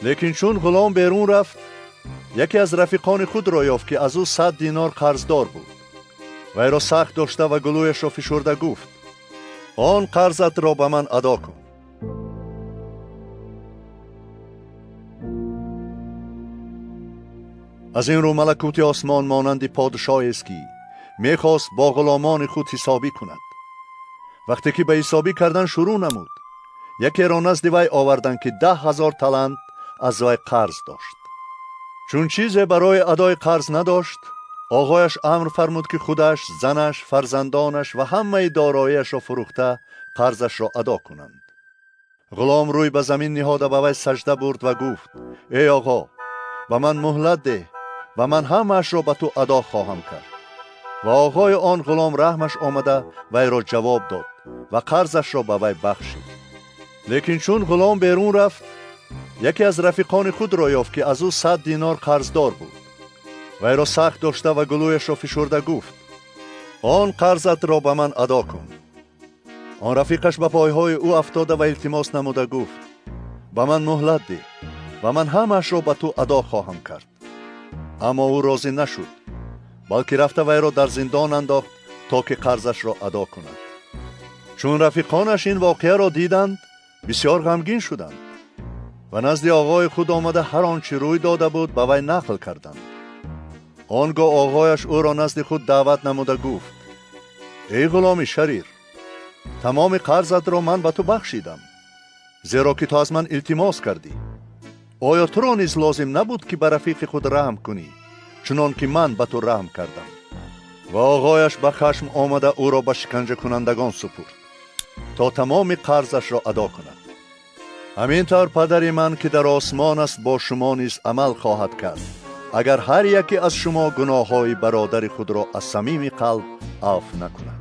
Лекин чун ғулом берун рафт, яке аз рафиқони худро ёфт, ки аз ӯ 100 динор қарздор буд. Вайро сахт дошта ва гулӯяшро фишурда гуфт: он қарзатро ба ман адо кун. Аз ин рӯ малакути осмон монанди подшоҳест, ки мехост бо ғуломони худ ҳисобӣ кунад. Вақте ки ба ҳисобӣ кардан шурӯъ намуд, якеро назди вай оварданд, ки 10 000 талант аз вай қарз дошт. Чун чизе барои адои қарз надошт, оғояш амр фармуд, ки худаш, занаш, фарзандонаш ва ҳамаи дороиашро фурӯхта қарзашро адо кунанд. Ғулом рӯй ба замин ниҳода ба вай сажда бурд ва гуфт: эй оғо, ба ман муҳлат деҳ ва ман ҳамаашро ба ту адо хоҳам кард. Ва оғои он ғулом раҳмаш омада вайро ҷавоб дод ва қарзашро ба вай бахшид. Лекин чун ғулом берун рафт, яке аз рафиқони худро ёфт, ки аз ӯ 100 динор қарздор буд. Вайро сахт дошта ва гулӯяшро фишурда гуфт: он қарзатро ба ман адо кун. Он рафиқаш ба пойҳои ӯ афтода ва илтимос намуда гуфт: ба ман муҳлат деҳ ва ман ҳамаашро ба ту адо хоҳам кард. Аммо ӯ розӣ нашуд, балки рафта вайро дар зиндон андохт, то ки қарзашро адо кунад. Чун рафиқонаш ин воқеаро диданд, бисёр ғамгин шуданд ва назди оғои худ омада ҳар он чӣ рӯй дода буд ба вай нақл карданд. Он гоҳ оғояш ӯро назди худ даъват намуда гуфт: эй ғуломи шарир, тамоми қарзатро ман ба ту бахшидам, зеро ки ту аз ман илтимос кардӣ. Оё туро низ лозим набуд, ки ба рафиқи худ раҳм кунӣ, чунон ки ман ба ту раҳм кардам? Ва оғояш ба хашм омада ӯро ба шиканҷакунандагон супурд, то тамоми қарзашро адо кунад. Ҳамин тавр падари ман, ки дар осмон аст, бо шумо низ амал хоҳад кард, агар ҳар яке аз шумо гуноҳҳои бародари худро аз самими қалб афв накунад.